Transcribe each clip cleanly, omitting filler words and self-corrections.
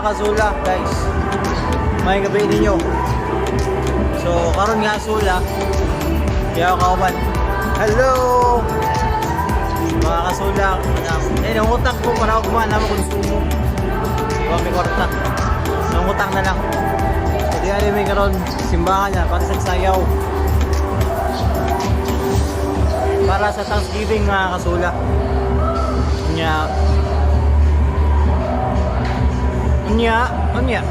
kasula, guys. May gabi ninyo. So, karon nga sula. Kaya ako kauban. Hello! Mga kasula, eh, nangutang ko para ugma na mo konsumo. Wa may kwarta. Nangutang na lang. So, di ali may karon simbahan niya para sa sayaw. Para sa Thanksgiving, mga kasula. Nya. Nya, unya.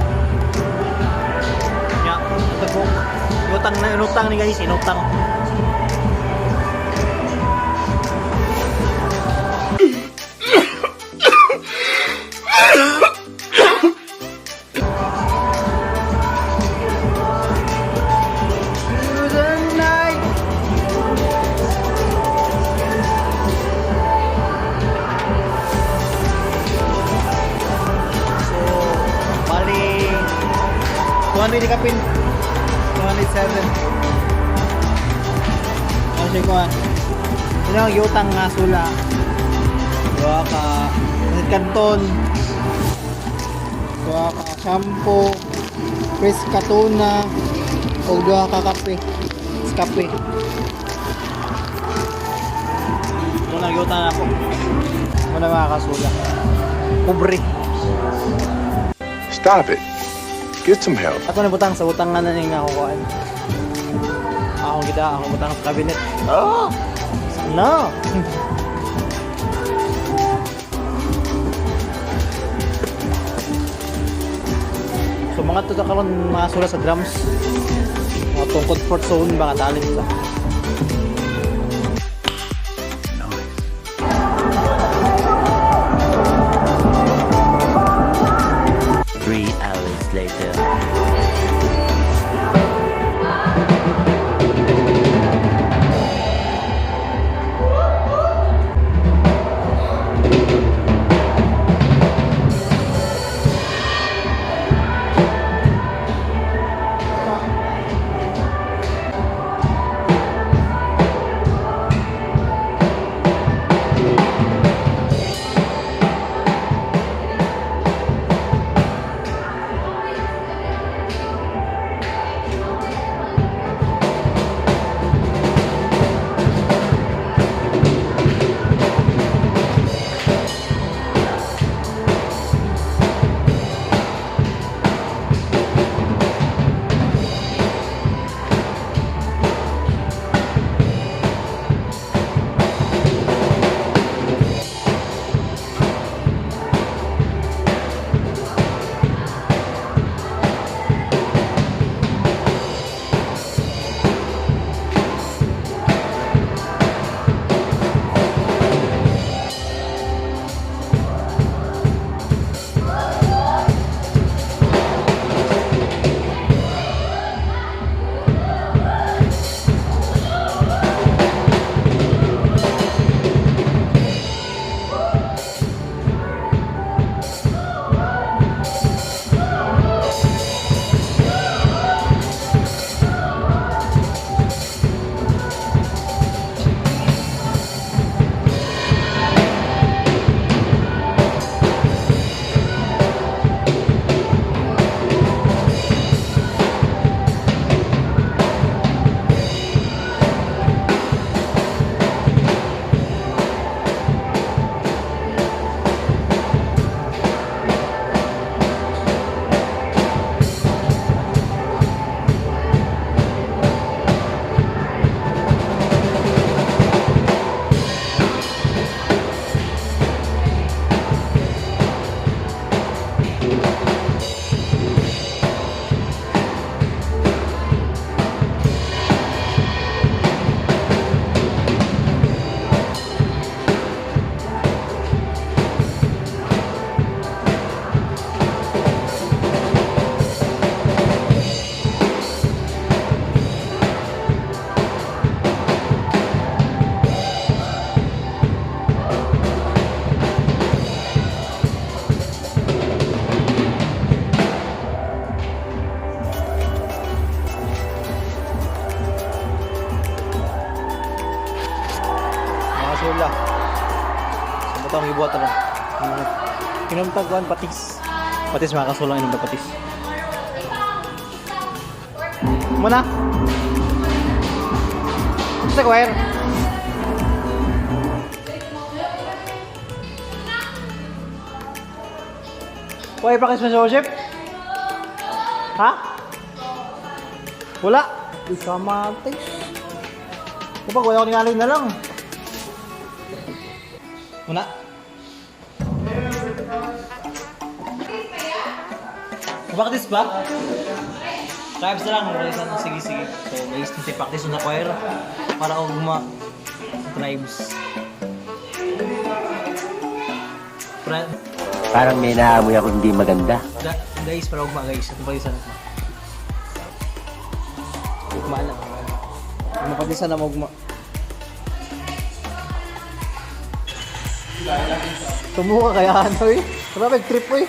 Nya, ito po. Inutang na, inutang ni guys, inutang. Through the night. So, bali 200 ni kapin. 207. Ano siya kuha? Ito ang yutang nga sula. Duha ka pancit canton. Duha ka shampoo. Fresh tuna. O duha ka kape. Kape. Ito na yutang ako. Muna, mga kasula. Pobre. Stop it. Get some help. Ako na butang sa butang nga na ning nakukuhaan. Ako kita, ako butang sa cabinet. Oh! Sana! So mga to karon, mga sula, sa drums. Mga tong comfort zone ba nga talent sa. 3 hours later. Mga sula. Sa butang gibuhat na. Kinamtag kuan patis. Patis, mga kasulang, inom na patis. Muna. Sa choir. Wala practice mo sa worship? Ha? Wala. Uy, kamatis. Kapag wala ko ningalin na lang. Muna. Practice ba? Tribes na lang, wala isa. Sige, sige. So, guys, niti practice na choir para ugma tribes. Parang may naamoy ako hindi maganda. Guys, para ugma, guys. Ito pa isa na. Ugma lang. Ugma pa sana ugma. Tumuha kaya ano eh. Grabe, trip eh.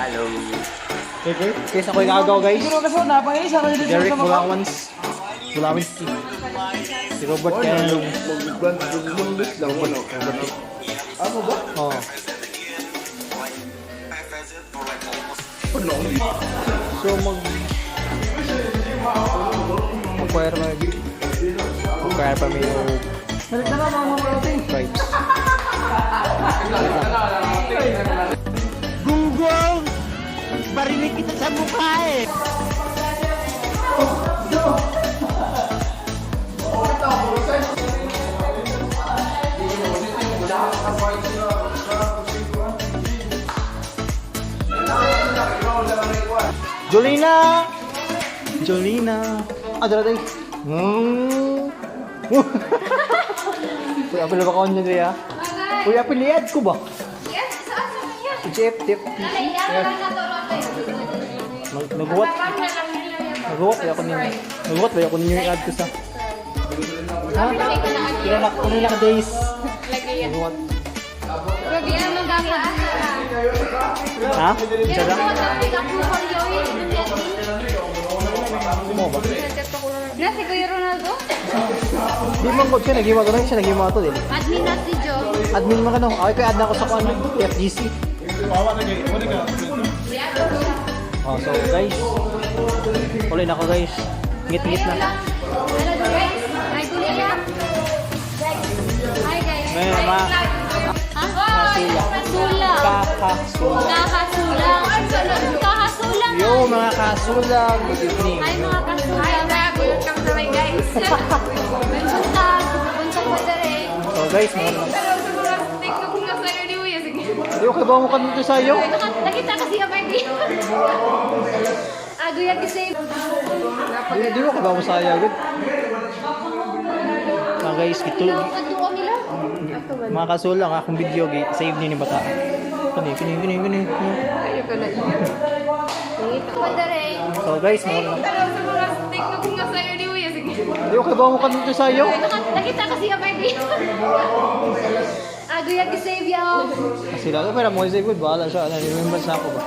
Hello. Guys, ako yung agaw, guys. Derek Bulawans. Bulawanski. Si Robert Kennelog. Ano ba? Oo. So mag-acquire mag-acquire pa may tribes. Gunggong! Barinig kita sa mukha eh! Jolina! Jolina! Ah, dala tayo. Uy, apil ba kaon niya ah? Uy, apil i-add ko ba? Yes, saan sa kanya? Jeff, Jeff. Nag-what? Nag-what ba ako ninyo? Nag-what ba ako ninyo i-add ko sa? Ha? Pila na, pila na ka days. Nag-what? Ha? Isa lang? Mo ba? Na si Kuya Ronaldo? Di man ko siya naghiwa ko na siya naghiwa to dili. Admin na si Joe. Admin man ka no. Okay, kay add na ako sa kuan FGC. Oh, so guys. Ulit na ako, guys. Ngit-ngit na. Hello guys. Hi Kuya. Hi guys. May ma Ha? Kasula. Kakasula. Kakasulang. Kakasulang. Yo mga kasulang, good evening. Hi mga kasulang. Hi, welcome to my guys. Buntag. Buntag mo dere. So guys, mga Di okay ba mo ka dito sa iyo? Nakita kasi yung birthday. Agoy ang kasi. Di mo ka ba mo sa iyo? Good. Mga guys, ito Ato nila. mga kasulang akong video gi save ni ni bata. Kani kani kani kani. Dere. So guys, mga Di okay ba mo ka dito sa iyo? Nakita kasi yung birthday. Agoy ang kasi yaw. Kasi lalo pero mo save good bahala siya. Ano, remember sa ako ba?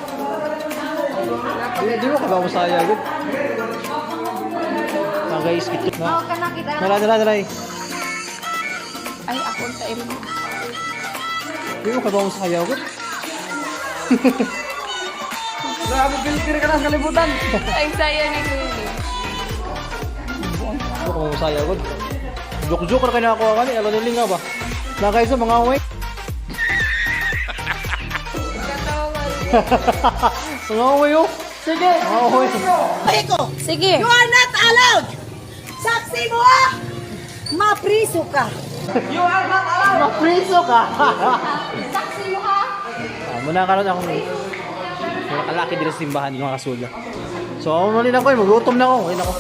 Di mo ka ba mo sa iyo? Good. Mga guys, ito Oh, na. kana kita. Dara dara dara. Ay, ako sa imo. Di mo ka ba mo sa iyo? Good. Ang saya ni Kuya. Di mo ka ba mo sa iyo? Good. Joke-joke ra kay nakakuha kani, alo niling nga ba? Na guys, mga away. Mga away oh. Sige. Mga away. Sige. You are not allowed! Saksi mo ah! Mapriso ka! Mapriso ka. Saksi mo ha. Ah, muna karon akong mga kalaki dito sa simbahan mga kasula. So, muli na ako eh. Magutom na ako. Muli na ako.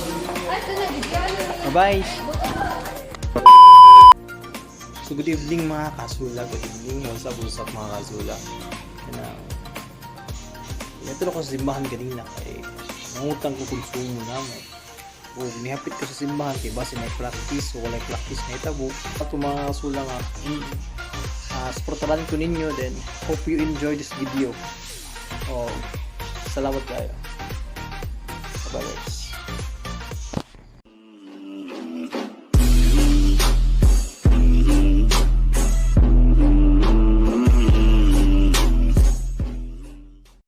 Ay, ito na video. Bye-bye. So, good evening mga kasula. Good evening. What's up mga kasula. Kana, ito ako sa simbahan kanina kay nangutang ko konsumo na mo. O, nihapit ko sa simbahan kay base may practice o walay practice na itabo. At mga kasula nga, supportaran ko ninyo, then hope you enjoy this video. O, salamat kayo. Bye guys.